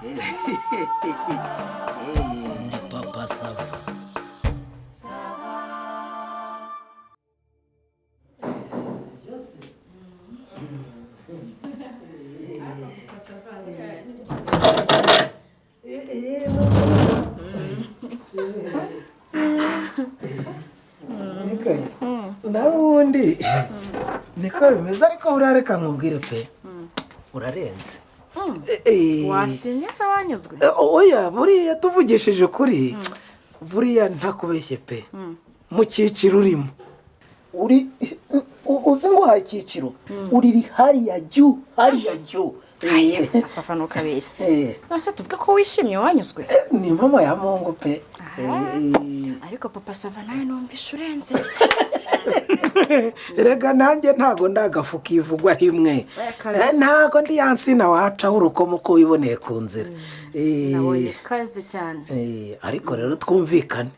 Ndi Papa Sava. Nawe ubundi niko bimeze, ariko buriya reka nkubwire pe, urarenze. Washimye se, wanyuzwe? Oya, buriya tuvugishije ukuri, buriya ntakubeshye pe, mu cyiciro urimo, uri uzi ngo uhaye icyiciro uri hariya jyu, hariya jyu. Asafa, ntukabeshye. Nase tuvuge ko wishimye, wanyuzwe? Ni mama ya Mungu pe. Ariko Papa Sava, nawe numvishe urenze. Rega nanjye ntago ndagafu kivugwa rimwe. Oya, kabisa. Ntago ndi ya nsina wacaho urukoma uko wiboneye ku nzira. Nabonye kaze cyane. Ariko rero twumvikane,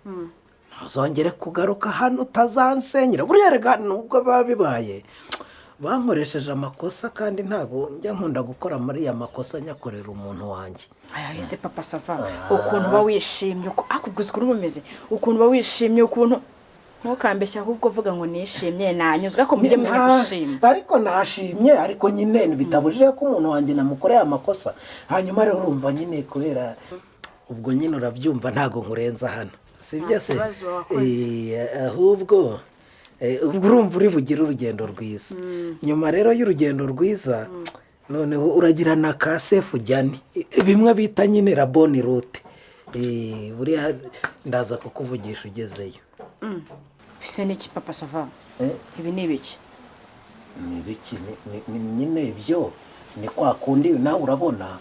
ntuzongere kugaruka hano utazansenyera. Buriya rega nubwo biba bibaye bankoresheje amakosa, kandi ntabwo njya nkunda gukora muri ya makosa nyakorera umuntu wanjye. Aya ese Papa Sava, ukuntu uba wishimye, uko akubwiza ukuntu uba umeze, ukuntu uba wishimye, ukuntu ntukambeshye, ahubwo uvuga ngo nishimye, nanyuzwe, ariko mujye mumenya gushima. Ariko nashimye, ariko nyine bitabujije ko umuntu wanjye namukoreye amakosa. Hanyuma rero urumva nyine, kubera ubwo nyine urabyumva, ntabwo nkurenza hano, si byo se? Kibazo, wakoze. Ahubwo ubwo urumva uri bugire urugendo rwiza. Nyuma rero y'urugendo rwiza, noneho uragira na ka safe journey, bimwe bita nyine la bonne route. Buriya ndaza kukuvugisha ugezeyo. Bise n'iki, Papa Sava? Eh? Ibi ni ibiki? Ni ibiki? Ni nyine ibyo, ni kwa kundi nawe urabona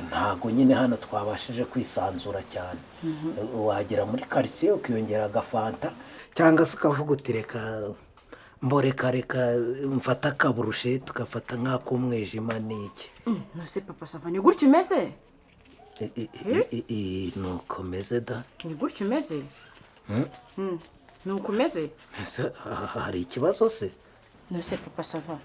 ntago nyine hano twabashije kwisanzura cyane. Wagera muri karitsiye ukiyongera agafanta, cyangwa se ukavuga uti reka mboreka, reka mfata akaburusheti, ugafata nk'ak'umwijima n'iki. Nose Papa Sava, ni gutyo umeze? Nuko meze da. Ni gutyo umeze? Ni uko umeze? Ese hari ikibazo se? Nose Papa Sava,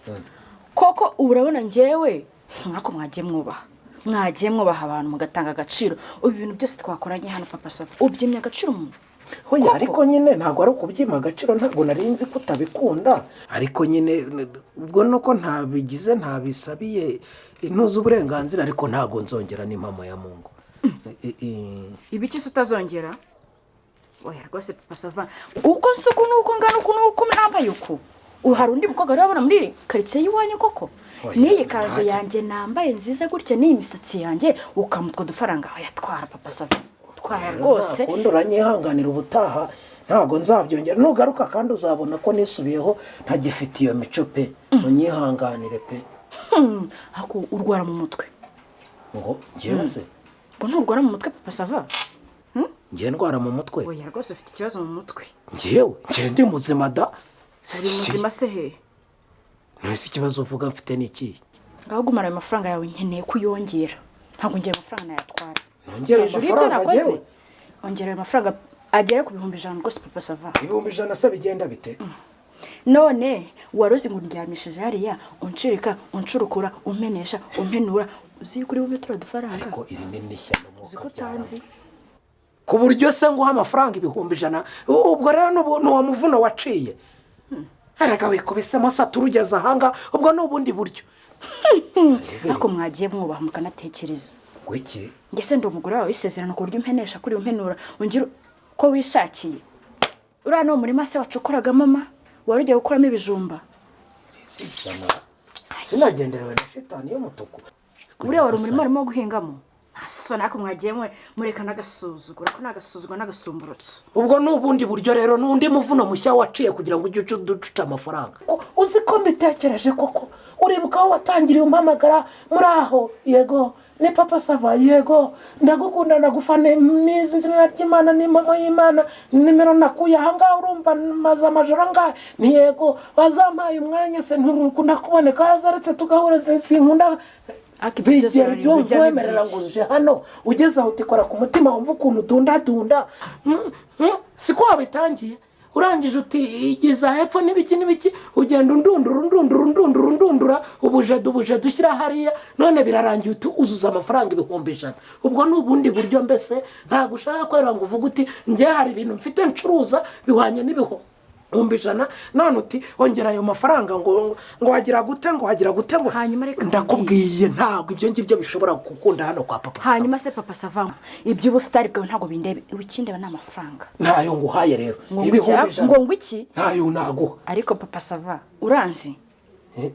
koko ubu urabona njyewe nk'ako mwagiye mwubaha abantu, mugatanga agaciro. Ubu ibintu byose twakoranye hano, Papa Sava, ubyimye agaciro umuntu. Hoya. Koko? Ariko nyine ntabwo ari ukubyima agaciro, ntabwo nari nzi ko utabikunda, ariko nyine ubwo nuko ntabigize, ntabisabiye intuzi uburenganzira, ariko ntabwo nzongera n'impamo ya Mungu. Ibiki se utazongera? Oya rwose Papa Sava, uko nsa uku nuko ngana uku nuko nambaye uku, ubu hari undi mukobwa urabona muri karitsiye y'iwanyu koko? Oya, N'iyi kanzu ntacyo. yanjye nambaye nziza gutya, n'iyi misatsi yanjye, ukamutwa udufaranga? Oya, twara Papa Sava, twara rwose. Nta kundi, uranyihanganira, ubutaha ntabwo nzabyongera. Nugaruka kandi uzabona ko nisubiyeho, ntagifite iyo mico pe, unyihanganire pe. Ariko urwara mu mutwe. Ngo njyewe se? Ngo nturwara mu mutwe, Papa Sava? Njyewe ndwara mu mutwe? Oya rwose, ufite ikibazo mu mutwe. Njyewe njyewe ndi muzima da. Uri muzima se he? Ntese ikibazo uvuga mfite ni ikihe? Ngaho gumana ayo mafaranga yawe, nkeneye kuyongera. Ntabwo ngiye, amafaranga nayatwara. Nongera Hejuru y'ibyo amafaranga? nakoze. Njyewe? Ongera ayo mafaranga agere ku 100,000 rwose, Papa Sava. 100,000 se bigenda bite? None wari uzi ngo undyamishije hariya, uncirika, uncurukura, umpenesha, umpenura, uzi yuko uri bube turiya dufaranga? Ariko iri ni n'ishyano. Uzi ko utanzi? Ku buryo se nguha amafaranga 100,000? Ubwo rero ni uwo muvuno waciye, erega wikubisemo satura ugeze ahanga, ubwo ni ubundi buryo. Ariko mwagiye mwubaha mukanatekereza. Gwiki? Njye se ndi umugore wawe w'isezerano ku buryo umpenesha kuri umpenura ungira uko wishakiye? Uriya ni umurima se wacukoraga, mama wari ugiye gukuramo ibijumba? Sinagenderewe na shitani y'umutuku. Uriya wari umurima warimo guhingamo. Nta ariko mwagiye mureka n'agasuzuguro ko n'agasuzuguro n'agasumburutso. Ubwo ni ubundi buryo rero, ni undi muvuno mushya waciye kugira ngo ujye uca amafaranga. Uzi ko mbitekereje koko? Uribuka aho watangiriye umpamagara muri aho? Yego, ni Papa Sava, yego, ndagukunda, ndagufana n'izina ry'Imana n'impamo y'Imana, nimero nakuye ahangaha, urumva maze amajoro angahe, ni yego, wazampaye umwanya se, ntukunda kuboneka, hazaretse tugahura, sinkunda. Ariko ibyo byose Bigera ibyo bijya nkwemerera bibyiki. Ngo uje hano, ugeze aho utikora ku mutima, wumva ukuntu udundadunda. Siko wabitangiye. Urangije uti igeza hepfo n'ibiki n'ibiki, ugenda undundura undundura undundura undundura, ubujeda ubujeda ushyira hariya, none birarangiye uti uzuza amafaranga 100,000. Ubwo ni ubundi buryo mbese, ntabwo ushaka kwera ngo uvuge uti njye hari ibintu mfite ncuruza bihwanye n'100,000, none uti ongera ayo mafaranga ngo wagira gute, ngo wagira gute, ngo hanyuma reka ndakubwiye ntabwo ibyo ngibyo bishobora gukunda hano kwa Papa Sava. Hanyuma se Papa Sava, iby'ubusitari bwawe ntabwo bindebe, ikindeba ni amafaranga. Ntayo nguhaye rero, 100,000. Ngo iki? Ntayo naguha. Ariko Papa Sava uranzi,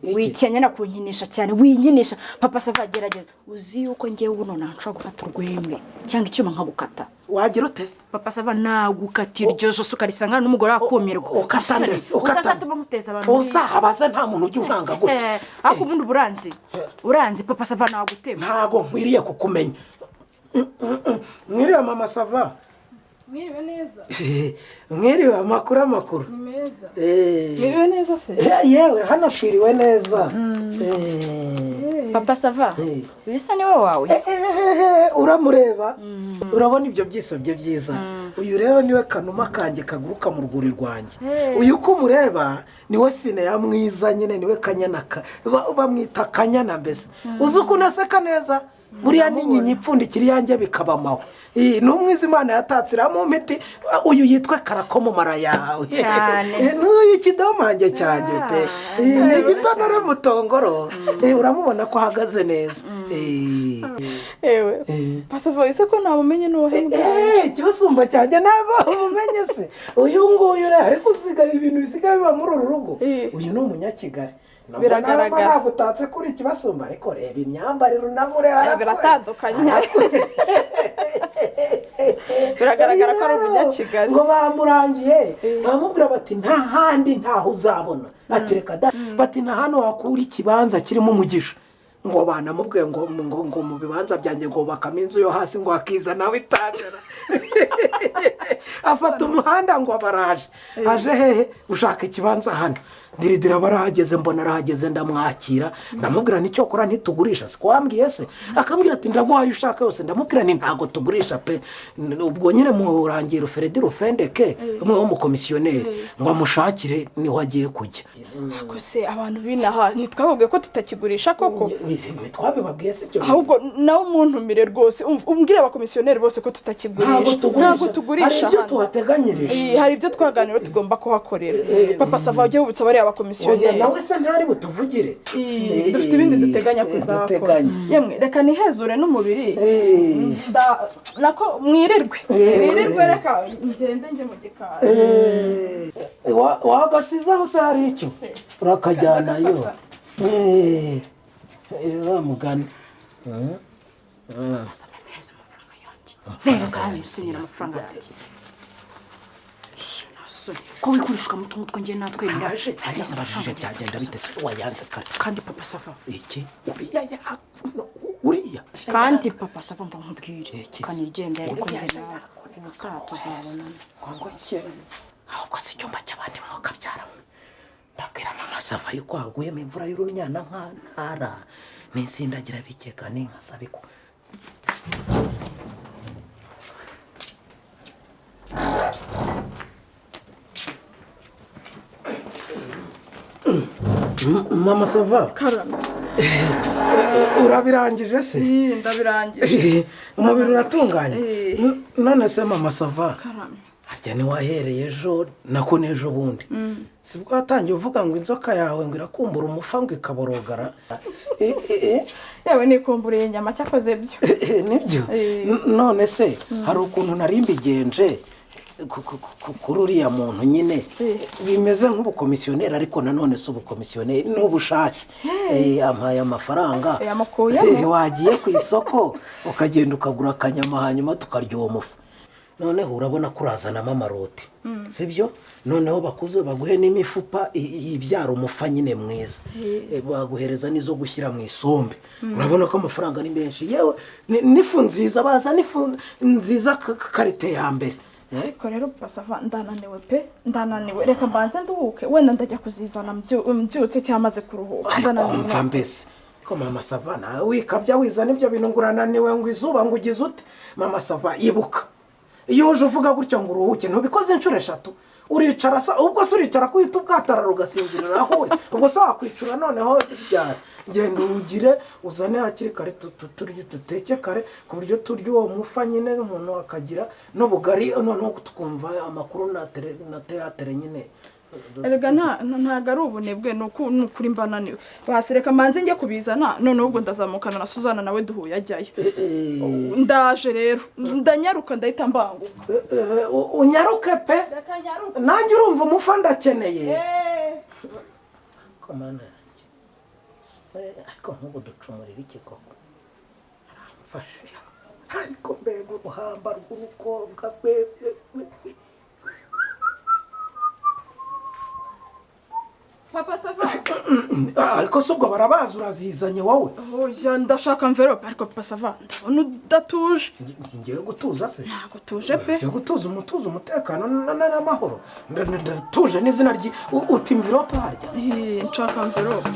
wikenyera kunkinisha cyane, winkinisha Papa Sava, gerageza. Uzi yuko ngewe ubu none nshobora gufata urwembe cyangwa icyuma nkagukata. Wagira ute? Papa Sava, nagukata iryo josi ukarisanga n'umugore wakumirwa. Ukatuma nkuteza abantu. Uzahabaza nta muntu ujya unkanga gutya. Ariko ubundi uranzi Papa Sava, nagutema. Ntago nkwiriye kukumenya. Mwiriwe Mama Sava. Mwiriwe neza. Mwiriwe, amakuru amakuru. Ni meza. Mwiriwe neza se? Yewe hano twiriwe neza. Papa Sava, uyu ni we wawe? Uramureba? Urabona ibyo byisobye byiza. Uyu rero niwe kanuma kanjye kaguruka mu rwuri rwanjye. Uyu ko umureba niwe sine ya mwiza nyine, niwe kanyana, bamwita kanyana mbese. Uzi ukuntu aseka neza? Buriya n'inyinya ipfundikira iyanjye bikabamaho. N'umwiza Imana yatatsiramo imiti, uyu yitwa karako mu mara yawe. N'uyu ikidomange cyanjye pe. Ni igitonore mutongoro. Uramubona ko ahagaze neza. Ewe Papa ese ko ntamumenye n'uwahembwe? Ikibasumba cyanjye ntabwo umumenye se. Uyu nguyu rero ariko usigaye ibintu bisigaye biba muri uru rugo. Uyu ni umunyakigali. Biragaragara ntabwo utatse kuri ikibasumba, ariko reba imyambarire unamure, biratandukanye. Biragaragara ko ari umunyakigali. Ngo bamurangiye bamubwira bati nta handi ntaho uzabona, ati reka da, bati nta hano wakura ikibanza kirimo umugisha. Ngo banamubwiye ngo ngo mu bibanza byanjye ngo bakama inzu yo hasi ngo akiza nawe itagera. Afata umuhanda ngo abaraje aje hehe ushaka ikibanza hano. Diridira barahageze, mbona arahageze, ndamwakira ndamubwira nicyo kora ntitugurisha, siko wambwiye se? Akambwira ati ndaguhaye ushaka yose. Ndamubwira ni ntago tugurisha pe. Ubwo nyine murangira Fredi Rufendeke umwe wo mukomisiyoneri ngo amushakire niho agiye kujya. Kose abantu binaha ntitwababwiye ko tutakigurisha koko? Ntitwabibabwiye se ibyo? Ahubwo nawe umuntumire rwose umbwire abakomisiyoneri bose ko tutakigurisha. Ntago tugurisha. Hari ibyo tuhateganyirije, hari ibyo twaganira tugomba kuhakorera. Papa Sava ujye wibutsa bariya abakomisiyoneri. Nawe se ntari butuvugire, dufite ibindi duteganya kuzakora. Yemwe reka nihezure n'umubiri, nako mwirirwe mwirirwe, reka ngende nje mu gikari. Wagasizaho se hari icyo urakajyana yo wa mugani. Amafaranga yanjye ko wikurishwa mutungo twongeye natwemera. Abajije byagenda bite se wayanze kare? Kandi Papa Sava iki uriya uriya kandi Papa Sava mva nkubwire kanigende, ariko njye nawe ubutaha tuzabonana. Ngo iki ahubwo si icyumba cy'abandi mwakabyara. Ndabwira Mama Sava yuko haguyemo imvura y'urunyana nka ntara n'insindagira bikeka n'inka sabiko. Mama Sava, karame urabirangije se? Ndabirangije. Umubiri uratunganye? None se Mama Sava, karame harya ntiwahereye ejo nako n'ejo bundi sibwo watangiye uvuga ngo inzoka yawe ngo irakumbura umufa ngo ikaborogara? Yewe nikumburiye inyama cyakoze byo. Nibyo. None se hari ukuntu nari mbigenje kuri uriya muntu nyine bimeze nk'ubukomisiyoneri, ariko nanone si ubukomisiyoneri n'ubushake. Ampaye amafaranga, wagiye ku isoko ukagenda ukagura akanyama hanyuma tukarya uwo mufu. Noneho urabona ko urazanamo amaroti, sibyo? Noneho bakuze baguhe n'imifupa ibyara umufa nyine mwiza, baguhereza n'izo gushyira mu isombe. Urabona ko amafaranga ni menshi, yewe n'ifu nziza, baza n'ifu nziza karite ya mbere. Ariko rero Papa Sava ndananiwe pe, ndananiwe, reka mbanze nduhuke, wenda ndajya kuzizana mbyutse cyamaze kuruhuka. Ariko mbese ko Mama Sava nawe wikabya wizana ibyo bintu ngo urananiwe ngo izuba ngo ugize ute? Mama Sava ibuka, iyo uje uvuga gutyo ngo uruhuke ntubikoze inshuro 3. Uricara sa, ubwo se uricara kuhita ubwatarara ugasinzirira aho uri? Ubwo se wakwicura noneho byara? Genda urugire uzane hakiri kare, turye, duteke kare ku buryo turya uwo mufa nyine, umuntu akagira n'ubugari, noneho tukumva amakuru na tele na teatere nyine. Erega ntabwo ari ubunebwe, ni ukuri mba naniwe. Basi reka manze njye kubizana, noneho ubwo ndazamukana na Suzana, nawe duhuye ajyayo. Ndaje rero, ndanyaruka, ndahita mbanguka. Unyaruke pe. Reka nyaruke. Nanjye urumva umufa ndakeneye. Ko Mana yanjye! Ariko nk'ubu ducumurira iki koko? Aramfashe, ariko mbega uruhamba rw'urukobwa we we we we! Papa Sava. Ariko si ubwo barabazi, urazizanye wowe? Oya, ndashaka envelope. Ariko Papa Sava, ndabona udatuje. Ngiye gutuza se? Ntabwo utuje pe. Ngiye gutuza umutuzo, umutekano n'amahoro. Ndatuje n'izina uti envelope harya? Nshaka envelope.